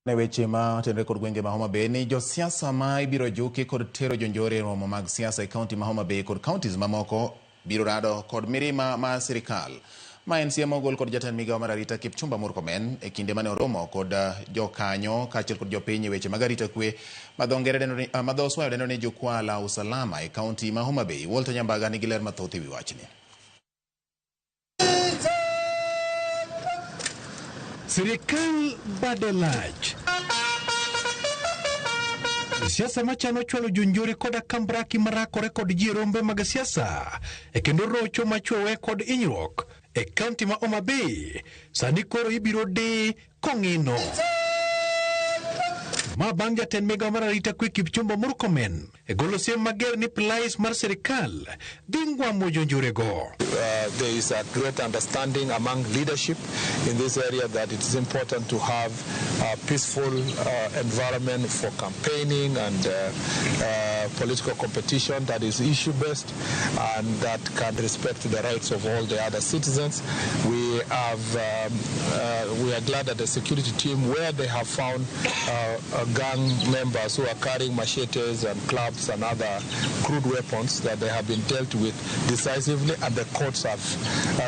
Ne weche ma otenore kod gwenge ma Homa Bay ni josiasa ma ibiro juki kod tero jonjore e romo mag siasa e kaunti ma Homa Bay kod counties mamoko biro rado kod mirima mar sirikal. Ma en siem mogol kod jatend migawo mar arita Kipchumba Murkomen e kinde mane oromo kod jokanyo kaachiel kod jopiny e weche mag arita kwe ma dho ngere dendo ni, ma dho Oswayo dendo ni Jukwaa la Usalama e kaunti ma Homa Bay. Walter Nyambaga nigi ler mathoth e wi wachni. Sirikal bade lach. Siasa machano chwalo jonjore koda kambraki marakore kod ji e rombe mag siasa e kendo rocho machwowe kod hinyruok e kaunti ma Homa Bay sani koro ibiro di kong'ino. Ma bang' jatend migawo mar arita kwe Kipchumba Murkomen e golo siem mager ni plais mar sirikal dhi ngwamo jonjorego. There is a great understanding among leadership in this area that it is important to have a peaceful environment for campaigning and political competition that is issue-based and that can respect the rights of all the other citizens. We are glad that the security team, where they have found gang members who are carrying machetes and clubs and other crude weapons, that they have been dealt with decisively, and the courts have,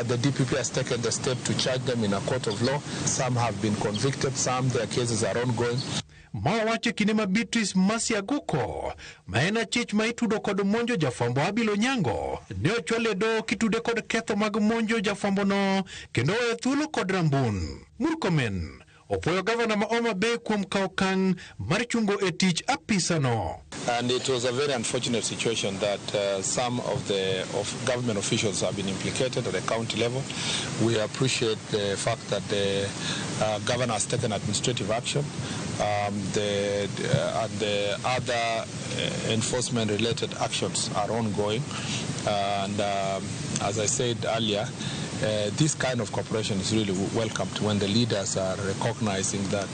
the DPP has taken the step to charge them in a court of law. Some have been convicted, some their cases are ongoing. Ma wacho kinde ma Beatrice Masiaguko, ma en achich ma itudo kod monjo jafwambo Abil Onyango, ne ochwal e doho kitude kod ketho mag monjo jafwambono kendo owe thuolo kod rambun. Murkomen opuoyo gavana ma Homa Bay kuom kawo okang' mar chungo e tich apisano. And it was a very unfortunate situation that some of the government officials have been implicated at the county level. We appreciate the fact that the governor has taken administrative action. And the other enforcement-related actions are ongoing. And as I said earlier, this kind of cooperation is really welcomed when the leaders are recognizing that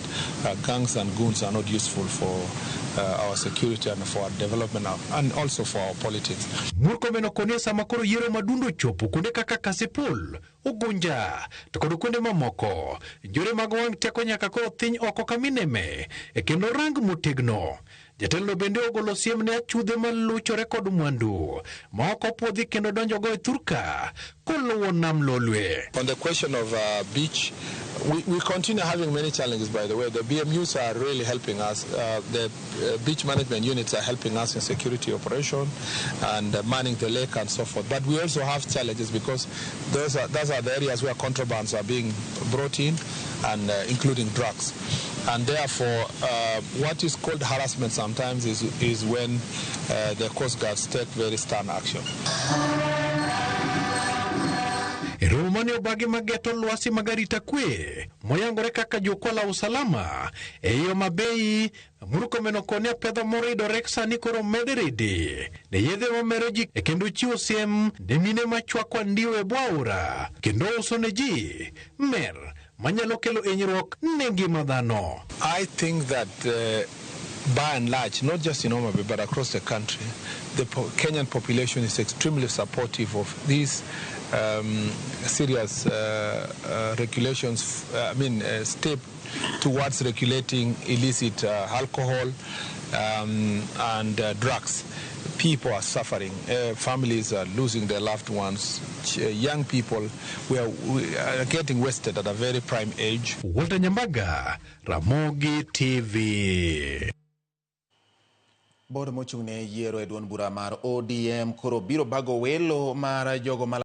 gangs and goons are not useful for our security and for our development and also for our politics. Murkomen okone sama koro yiero madundo chopo kuonde kaka Kasipul, Ugunja to kod kuonde mamoko. Njore mag wang' teko nyaka koro thiny oko kamineme e kendo rang motegno. Jatelo bende ogolo siem ne achudhe maluchore kod mwandu ma ok opuodhi kendo donjogo e thurka koluwo nam Lolwe. On the question of beach, we continue having many challenges, by the way. The BMUs are really helping us. The beach management units are helping us in security operation and manning the lake and so forth. But we also have challenges because those are the areas where contrabands are being brought in, and including drugs. And therefore, what is called harassment sometimes is when the Coast Guards take very stern action. E romo mane obagi mageto lwasi mag arita kwe moyangore kaka jukwaa la usalama e Homa Bay, Murkomen okone apedha moridore sani koro med ridi ne yedhe mamero ji e kendo chiwo siem ne mine machwako andiwo e bwo aora kendo uso ne ji mer manyalo kelo hinyruok ne ngima dhano. I think that by and large, not just in Homa Bay but across the country, the Kenyan population is extremely supportive of these serious regulations, step towards regulating illicit alcohol and drugs. People are suffering. Families are losing their loved ones. Young people we are getting wasted at a very prime age. Walter Nyambaga, Ramogi TV. Board mochung' ne yiero e duond bura mar ODM koro biro bago welo mar jogo ma